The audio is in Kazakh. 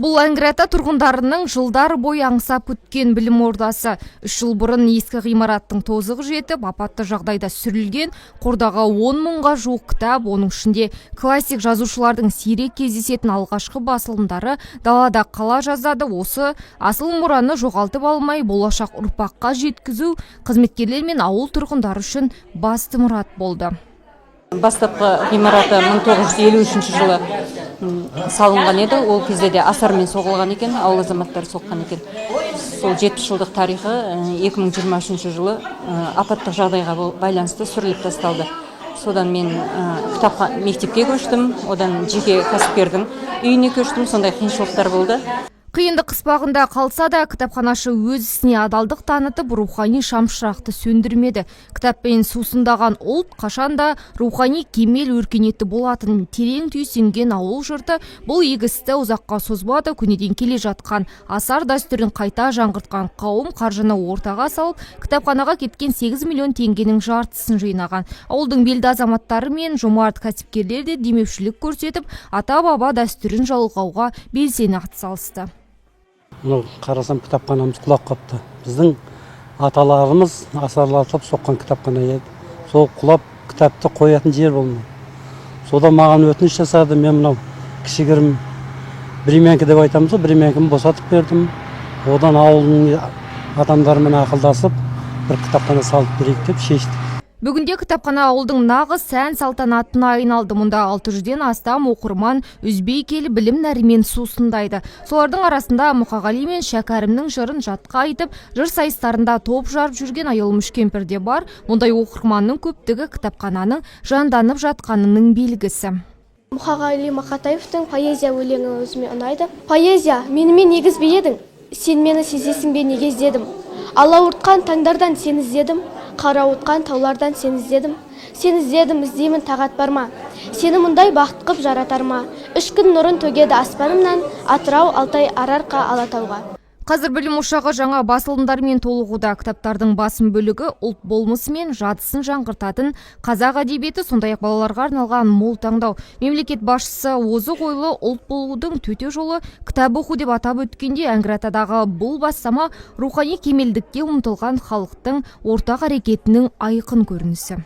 Бұл Әңгірата тұрғындарының жылдар бойы аңсап күткен білім ордасы. 3 жыл бұрын ескі ғимараттың тозығы жетіп, апатты жағдайда сүрілген қордағы 10 мыңға жуық кітап, оның ішінде классик жазушылардың сирек кездесетін алғашқы басылымдары далада қала жаздады. Осы асыл мұраны жоғалтып алмай, болашақ ұрпаққа жеткізу қызметкерлер мен ауыл тұрғындары үшін басты мұрат болды. Бастапқы ғимараты 1953 жылы салынған еді. Ол кезде де асармен соғылған екен, ауыл азаматтары соққан екен. Сол 70 жылдық тарихы 2023 жылы апаттық жағдайға байланысты сүріліп тасталды. Содан мен кітапқа мектепке көштім, одан жеке кәсіпкердің үйіне көштім. Сондай қиыншылықтар болды. Қиындық қыспағында қалса да, кітапханашы өз ісіне адалдық танытып, рухани шамшырақты сөндірмеді. Кітаппен сусындаған ұлт қашанда рухани кемел, өркениетті болатынын терең түйсінген ауыл жұрты бұл игі істі ұзаққа созбады. Көнеден келе жатқан асар дәстүрін қайта жаңғыртқан қауым қаржыны ортаға салып, кітапханаға кеткен 8 миллион теңгенің жартысын жинаған. Ауылдың белді азаматтары мен жомарт кәсіпкерлер де демеушілік көрсетіп, ата баба дәстүрін жалғауға белсене атсалысты. Мынау қарасам, кітапханамыз құлап қапты. Біздің аталарымыз асарлатып соққан кітапхана еді. Сол құлап, кітапты қоятын жер болмады. Содан маған өтініш жасады. Мен мынау кішігірім времянка деп айтамыз ғой, времянканы босатып бердім. Одан ауылдың адамдарымен ақылдасып, бір кітапхана салып берейік деп шештік. Бүгінде кітапхана ауылдың нағыз сән салтанатына айналды. Мұнда 600-ден астам оқырман үзбей келіп, білім нәрімен сусындайды. Солардың арасында Мұқағали мен Шәкәрімнің жырын жатқа айтып, жыр сайыстарында топ жарып жүрген Аяулым Үшкемпір де бар. Мұндай оқырманның көптігі кітапхананың жанданып жатқанының белгісі. Мұқағали Мақатаевтың «Поэзия» өлеңі өзіме ұнайды. Поэзия, менімен егіз бе едің? Сен мені сезесің бе, неге іздедім? Алауыртқан таңдардан сені іздедім, қарауытқан таулардан сені іздедім. Сені іздедім, іздеймін, тағат бар ма? Сені мұндай бақыт қып жаратар ма? Үш күн нұрын төгеді аспанымнан Атырау, Алтай, Арарқа, Алатауға. Қазір білім ошағы жаңа басылымдармен толығуда. Кітаптардың басым бөлігі ұлт болмысы мен жадысын жаңғыртатын қазақ әдебиеті, сондай-ақ балаларға арналған мол таңдау. Мемлекет басшысы озық ойлы ұлт болудың төте жолы кітап оқу деп атап өткенде, Әңгіратадағы бұл бастама рухани кемелдікке ұмтылған халықтың ортақ әрекетінің айқын көрінісі.